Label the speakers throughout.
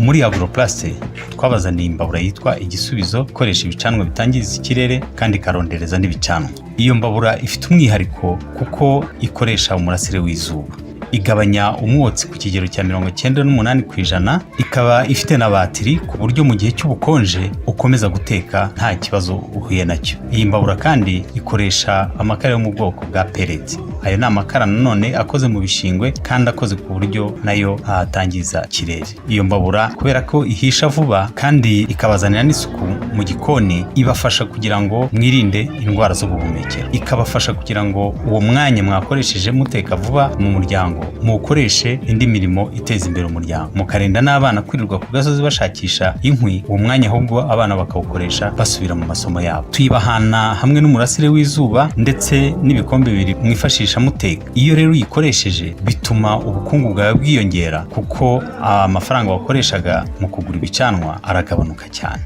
Speaker 1: Muri Agroplast twabazaniye imbabura yitwa Igisubizo, ikoresha ibicanwa bitangiza ikirere kandi ikarondereza n'ibicanwa. Iyo mbabura ifite umwihariko kuko ikoresha umurasire w'izuba, igabanya umwotsi ku kigero cya 98%, ikaba ifite na batiri ku buryo mu gihe cy'ubukonje ukomeza guteka nta kibazo uhuye nacyo. Iyi mbabura kandi ikoresha amakara yo mu bwoko bwa pellets. Ayo ni amakara nanone akoze mu bishingwe kandi akoze ku buryo nayo atangiza ikirere. Iyo mbabura, kubera ko ihisha vuba kandi ikabazanira n'isuku mu gikoni, ibafasha kugira ngo mwirinde indwara z'ubuhumekero, ikabafasha kugira ngo uwo mwanya mwakoresheje muteka vuba mu muryango muwukoreshe indi mirimo iteza imbere umuryango, mukarinda n'abana kwirirwa ku gasozi bashakisha inkwi. Uwo mwanya ahubwo abana bakawukoresha basubira mu masomo yabo. Tuyibahana hamwe n'umurasire w'izuba ndetse n'ibikombe bibiri mwifashisha muteka. Iyo rero uyikoresheje, bituma ubukungu bwawe bwiyongera, kuko amafaranga wakoreshaga mu kugura ibicanwa aragabanuka cyane.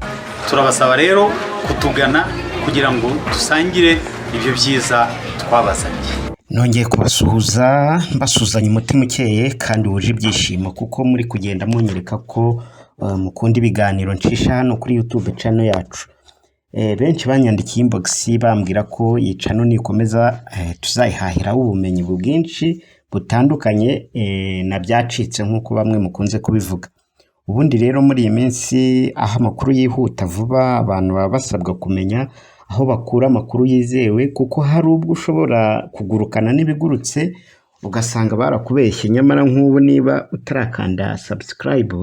Speaker 1: Turabasaba rero kutugana kugira ngo dusangire ibyo byiza twabazaniye.
Speaker 2: Nongeye kubasuhuza, mbasuhuzanya umutima ukeye kandi wuje ibyishimo, kuko muri kugenda munyereka ko mukunda ibiganiro ncisha hano kuri YouTube channel yacu. Benshi banyandikiye inbox bambwira ko iyi channel nikomeza tuzayihahiraho ubumenyi bwinshi butandukanye na byacitse, nk'uko bamwe mukunze kubivuga. Ubundi rero muri iyi minsi aho amakuru yihuta vuba, abantu baba basabwa kumenya aho bakura amakuru yizewe, kuko hari ubwo ushobora kugurukana n'ibigurutse ugasanga barakubeshye. Nyamara nk'ubu niba utarakanda subscribe,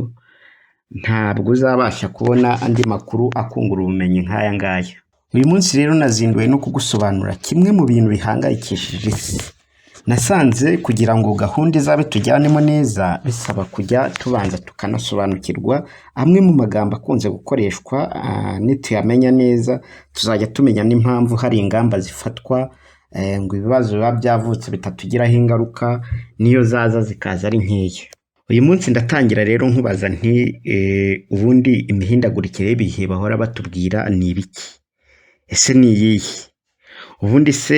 Speaker 2: ntabwo uzabasha kubona andi makuru akungura ubumenyi nk'aya ngaya. Uyu munsi rero nazinduwe no kugusobanurira kimwe mu bintu bihangayikishije isi. Nasanze kugira ngo gahunda izabe tujyanemo neza, bisaba kujya tubanza tukanasobanukirwa amwe mu magambo akunze gukoreshwa. Nituyamenya neza, tuzajya tumenya n'impamvu hari ingamba zifatwa ngo ibibazo biba byavutse bitatugiraho ingaruka, niyo zaza zikaza ari nkeya. Uyu munsi ndatangira rero nkubaza nti: ubundi imihindagurikire y'ibihe bahora batubwira ni ibiki? Ese ni iyihe? Ubundi se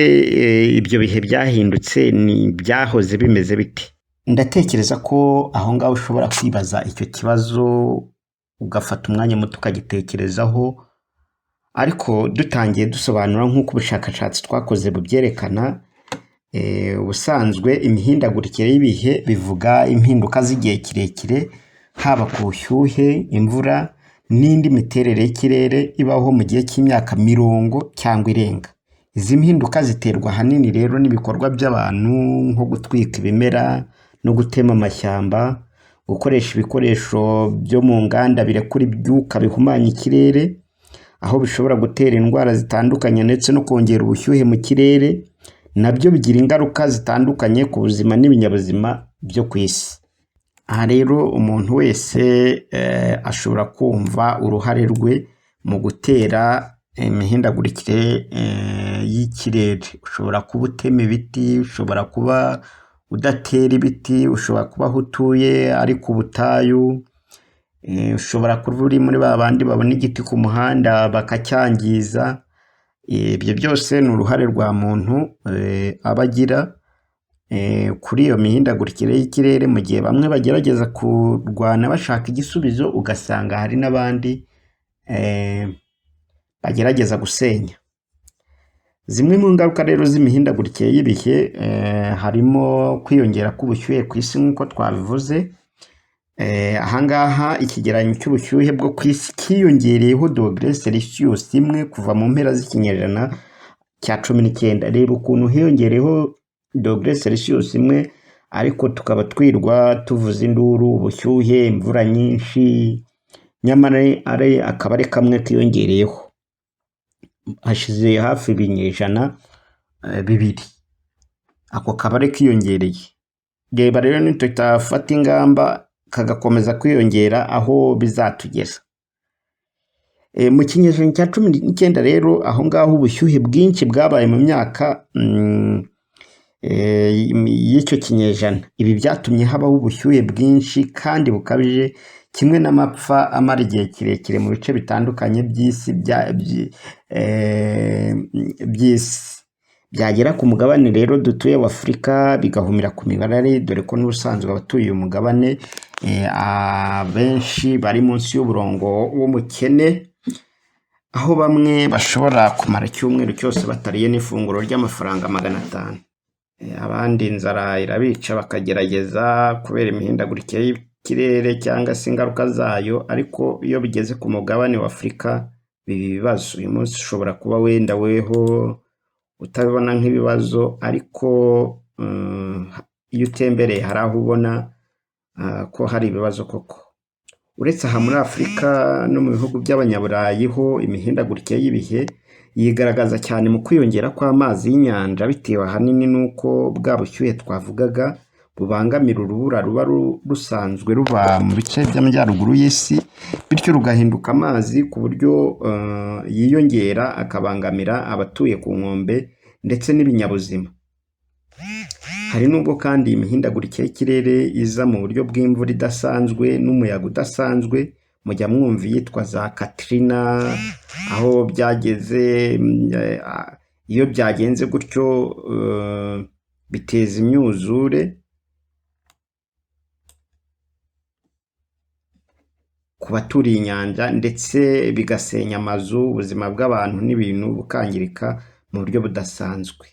Speaker 2: ibyo bihe byahindutse ni byahoze bimeze bite? Ndatekereza ko aho ngaho ushobora kwibaza icyo kibazo, ugafata umwanya muto ukagitekerezaho. Ariko dutangiye dusobanura nk'uko ubushakashatsi twakoze bubyerekana, ubusanzwe imihindagurikire y'ibihe bivuga impinduka z'igihe kirekire, haba ku bushyuhe, imvura n'indi miterere y'ikirere ibaho mu gihe cy'imyaka mirongo cyangwa irenga. Izi mpinduka ziterwa ahanini rero n'ibikorwa by'abantu, nko gutwika ibimera no gutema amashyamba, gukoresha ibikoresho byo mu nganda birekura ibyuka bihumanya ikirere, aho bishobora gutera indwara zitandukanye, ndetse no kongera ubushyuhe mu kirere, nabyo bigira ingaruka zitandukanye ku buzima n'ibinyabuzima byo ku isi. Aha rero umuntu wese ashobora kumva uruhare rwe mu gutera imihindagurikire y'ikirere. Ushobora kuba utema ibiti, ushobora kuba udatera ibiti, ushobora kuba aho utuye ari ku butayu, ushobora kuba uri muri ba bandi babona igiti ku muhanda bakacyangiza. Ibyo byose ni uruhare rwa muntu aba agira kuri iyo mihindagurikire y'ikirere, mu gihe bamwe bagerageza kurwana bashaka igisubizo, ugasanga hari n'abandi bagerageza gusenya. Zimwe mu ngaruka rero z'imihindagurikire y'ibihe harimo kwiyongera k'ubushyuhe ku isi nk'uko twabivuze. Ahangaha ikigereranyo cy'ubushyuhe bwo ku isi cyiyongereyeho dogere Celsius 1 kuva mu mpera z'ikinyejana cya 19. Reba ukuntu hiyongereyeho dogere Celsius 1, ariko tukaba twirwa tuvuza induru, ubushyuhe, imvura nyinshi, nyamara ari akaba ari kamwe kiyongereyeho. Hashize hafi ibinyejana 2 ako kabare kiyongereye. Reba rero nitutafata ingamba kagakomeza kwiyongera, aho bizatugeza. Mu kinyejana cya 19 rero, aho ngaho ubushyuhe bwinshi bwabaye mu myaka y'icyo kinyejana. Ibi byatumye habaho ubushyuhe bwinshi kandi bukabije, kimwe n'amapfa amara igihe kirekire mu bice bitandukanye by'isi. Byagera ku mugabane rero dutuye w'Afurika bigahumira ku mibare, dore ko n'ubusanzwe abatuye uyu mugabane abenshi bari munsi y'uburongo w'umukene, aho bamwe bashobora kumara icyumweru cyose batariye n'ifunguro ry'amafaranga 500. Abandi inzara irabica bakagerageza kubera imihindagurikire y'ikirere cyangwa se ingaruka zayo, ariko iyo bigeze ku mugabane w'Afurika biba ibibazo. Uyu munsi ushobora kuba wenda weho utabibona nk'ibibazo, ariko iyo utembereye hari aho ubona ko hari ibibazo koko. Uretse aha muri Afurika no mu bihugu by'Abanyaburayi ho imihindagurikire y'ibihe yigaragaza cyane mu kwiyongera kw'amazi y'inyanja, bitewe ahanini n'uko bwa bushyuhe twavugaga bubangamira urubura ruba rusanzwe ruba mu bice by'amajyaruguru y'isi, bityo rugahinduka amazi ku buryo yiyongera akabangamira abatuye ku nkombe ndetse n'ibinyabuzima. Hari n'ubwo kandi imihindagurikire y'ikirere iza mu buryo bw'imvura idasanzwe n'umuyaga udasanzwe, mujya mwumva iyitwa za Katrina, aho byageze, iyo byagenze gutyo biteza imyuzure ku baturiye inyanja, ndetse bigasenya amazu, ubuzima bw'abantu n'ibintu bukangirika mu buryo budasanzwe.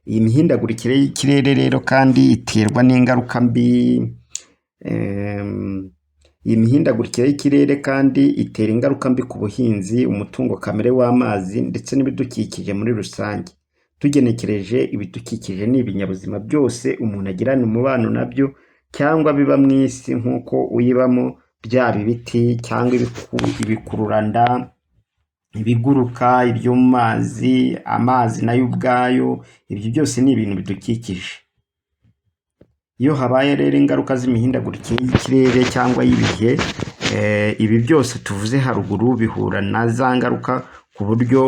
Speaker 2: Iyi mihindagurikire y'ikirere rero kandi iterwa n'ingaruka mbi, iyi mihindagurikire y'ikirere kandi itera ingaruka mbi ku buhinzi, umutungo kamere w'amazi ndetse n'ibidukikije muri rusange. Tugenekereje, ibidukikije ni ibinyabuzima byose umuntu agirana umubano nabyo cyangwa biba mu isi nk'uko uyibamo, byaba ibiti cyangwa ibikururanda, ibiguruka, ibyo mu mazi, amazi nayo ubwayo, ibyo byose ni ibintu bidukikije. Iyo habaye rero ingaruka z'imihindagurikire y'ikirere cyangwa y'ibihe, ibi byose tuvuze haruguru bihura na za ngaruka ku buryo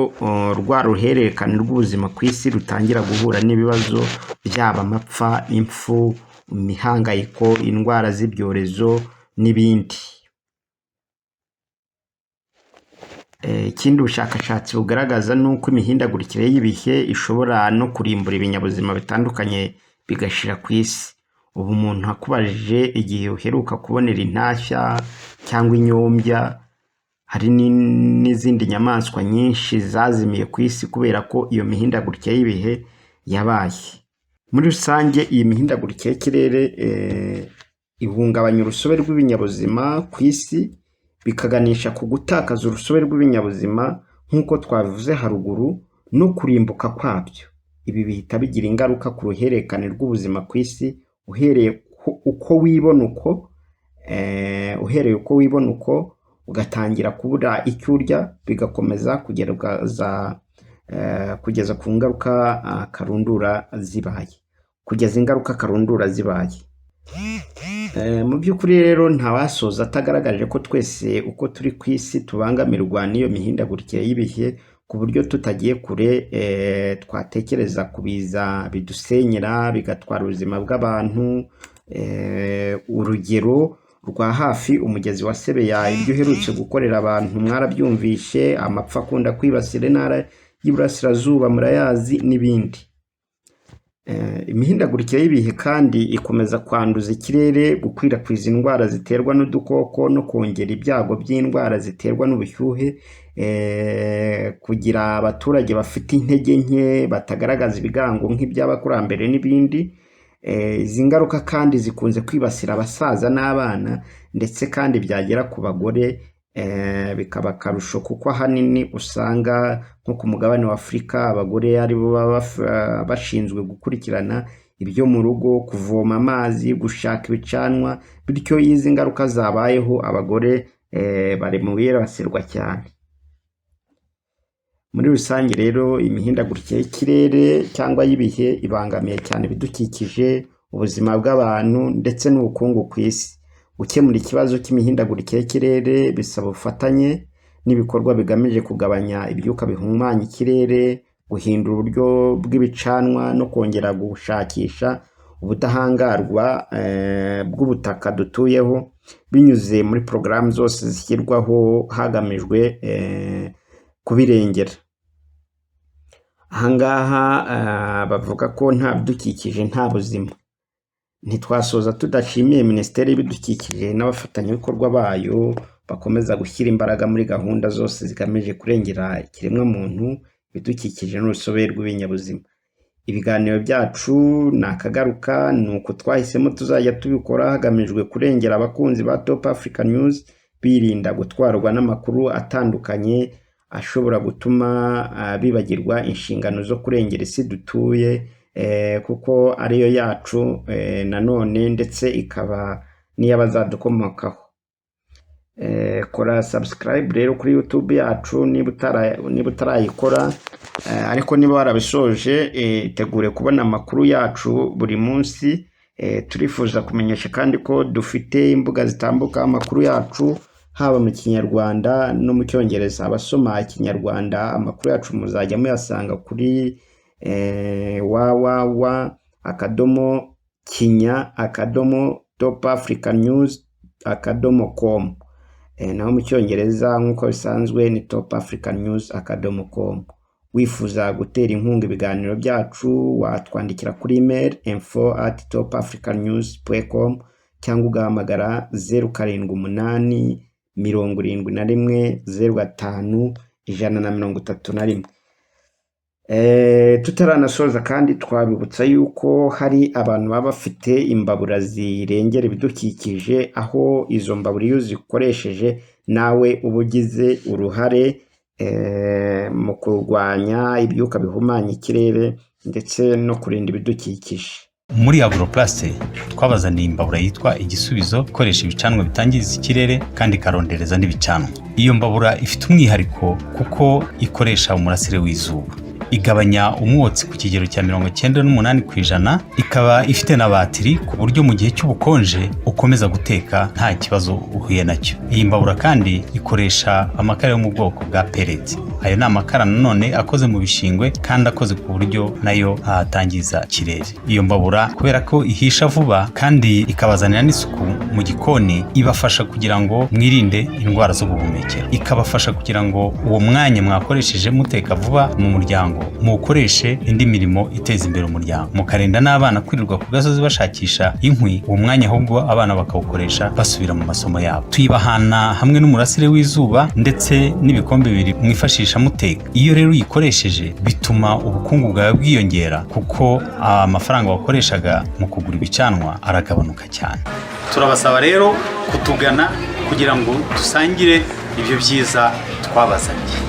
Speaker 2: rwa ruhererekane rw'ubuzima ku isi rutangira guhura n'ibibazo, byaba amapfa, impfu, imihangayiko, indwara z'ibyorezo n'ibindi. Ikindi ubushakashatsi bugaragaza ni uko imihindagurikire y'ibihe ishobora no kurimbura ibinyabuzima bitandukanye bigashira ku isi. Ubu umuntu akubajije igihe uheruka kubonera intashya cyangwa inyombya, hari n'izindi nyamaswa nyinshi zazimiye ku isi kubera ko iyo mihindagurikire y'ibihe yabaye. Muri rusange iyi mihindagurikire y'ikirere ihungabanya urusobe rw'ibinyabuzima ku isi, bikaganisha ku gutakaza urusobe rw'ibinyabuzima nk'uko twabivuze haruguru no kurimbuka kwabyo. Ibi bihita bigira ingaruka ku ruhererekane rw'ubuzima ku isi, uhereye uko wibona uko, uhereye uko wibona uko ugatangira kubura icyo urya, bigakomeza kugeza ku ngaruka karundura zibaye, kugeza ingaruka karundura zibaye. Mu by'ukuri rero ntawasoza atagaragaje ko twese uko turi ku isi tubangamirwa n'iyo mihindagurikire y'ibihe, ku buryo tutagiye kure twatekereza ku biza bidusenyera bigatwara ubuzima bw'abantu. Urugero rwa hafi, umugezi wa Sebeya, ibyo uherutse gukorera abantu mwarabyumvishe, amapfa akunda kwibasira intara y'Iburasirazuba murayazi n'ibindi. Imihindagurikire y'ibihe kandi ikomeza kwanduza ikirere, gukwirakwiza indwara ziterwa n'udukoko no kongera ibyago by'indwara ziterwa n'ubushyuhe, kugira abaturage bafite intege nke batagaragaza ibigango nk'iby'abakurambere n'ibindi. Izi ngaruka kandi zikunze kwibasira abasaza n'abana, ndetse kandi byagera ku bagore bikaba akarusho, kuko ahanini usanga nko ku mugabane wa Afurika abagore aribo baba bashinzwe gukurikirana ibyo mu rugo, kuvoma amazi, gushaka ibicanwa, bityo iyo izi ngaruka zabayeho abagore bari mu bibasirwa cyane. Muri rusange rero imihindagurikire y'ikirere cyangwa y'ibihe ibangamiye cyane ibidukikije, ubuzima bw'abantu ndetse n'ubukungu ku isi. Gukemura ikibazo cy'imihindagurikire y'ikirere bisaba ubufatanye n'ibikorwa bigamije kugabanya ibyuka bihumanya ikirere, guhindura uburyo bw'ibicanwa no kongera gushakisha ubudahangarwa bw'ubutaka dutuyeho, binyuze muri porogaramu zose zishyirwaho hagamijwe kubirengera. Ahangaha bavuga ko nta bidukikije nta buzima. Ntitwasoza tudashimiye Minisiteri y'Ibidukikije n'abafatanyabikorwa bayo bakomeza gushyira imbaraga muri gahunda zose zigamije kurengera ikiremwamuntu, ibidukikije n'urusobe rw'ibinyabuzima. Ibiganiro byacu ni akagaruka, ni uko twahisemo tuzajya tubikora hagamijwe kurengera abakunzi ba Top Africa News birinda gutwarwa n'amakuru atandukanye ashobora gutuma bibagirwa inshingano zo kurengera isi dutuye, kuko ariyo yacu nanone ndetse ikaba n'iy'abazadukomokaho. Kora subscribe rero kuri YouTube yacu niba utarayikora, ariko niba warabisoje, itegure kubona amakuru yacu buri munsi. Turifuza kumenyesha kandi ko dufite imbuga zitambukaho amakuru yacu haba mu Kinyarwanda no mu Cyongereza. Abasoma Ikinyarwanda amakuru yacu muzajya muyasanga kuri www.kinya.topafricanews.com. Naho mu Cyongereza nk'uko bisanzwe ni topafricanews.com. Wifuza gutera inkunga ibiganiro byacu watwandikira kuri email info@topafricanews.com cyangwa ugahamagara 0787105131. Tutaranasoza kandi twabibutsa yuko hari abantu baba bafite imbabura zirengera ibidukikije, aho izo mbabura iyo uzikoresheje nawe uba ugize uruhare mu kurwanya ibyuka bihumanya ikirere ndetse no kurinda ibidukikije.
Speaker 1: Muri Agroplast twabazaniye imbabura yitwa Igisubizo, ikoresha ibicanwa bitangiza ikirere kandi ikarondereza n'ibicanwa. Iyo mbabura ifite umwihariko kuko ikoresha umurasire w'izuba, igabanya umwotsi ku kigero cya 98%, ikaba ifite na batiri ku buryo mu gihe cy'ubukonje ukomeza guteka nta kibazo uhuye nacyo. Iyi mbabura kandi ikoresha amakara yo mu bwoko bwa pellets. Ayo ni amakara nanone akoze mu bishingwe kandi akoze ku buryo nayo atangiza ikirere. Iyo mbabura, kubera ko ihisha vuba kandi ikabazanira n'isuku mu gikoni, ibafasha kugira ngo mwirinde indwara z'ubuhumekero, ikabafasha kugira ngo uwo mwanya mwakoresheje muteka vuba mu muryango muwukoreshe indi mirimo iteza imbere umuryango, mukarinda n'abana kwirirwa ku gasozi bashakisha inkwi. Uwo mwanya ahubwo abana bakawukoresha basubira mu masomo yabo. Tuyibahana hamwe n'umurasire w'izuba ndetse n'ibikombe bibiri mwifashisha muteka. Iyo rero uyikoresheje bituma ubukungu bwawe bwiyongera, kuko amafaranga wakoreshaga mu kugura ibicanwa aragabanuka cyane. Turabasaba rero kutugana kugira ngo dusangire ibyo byiza twabazaniye.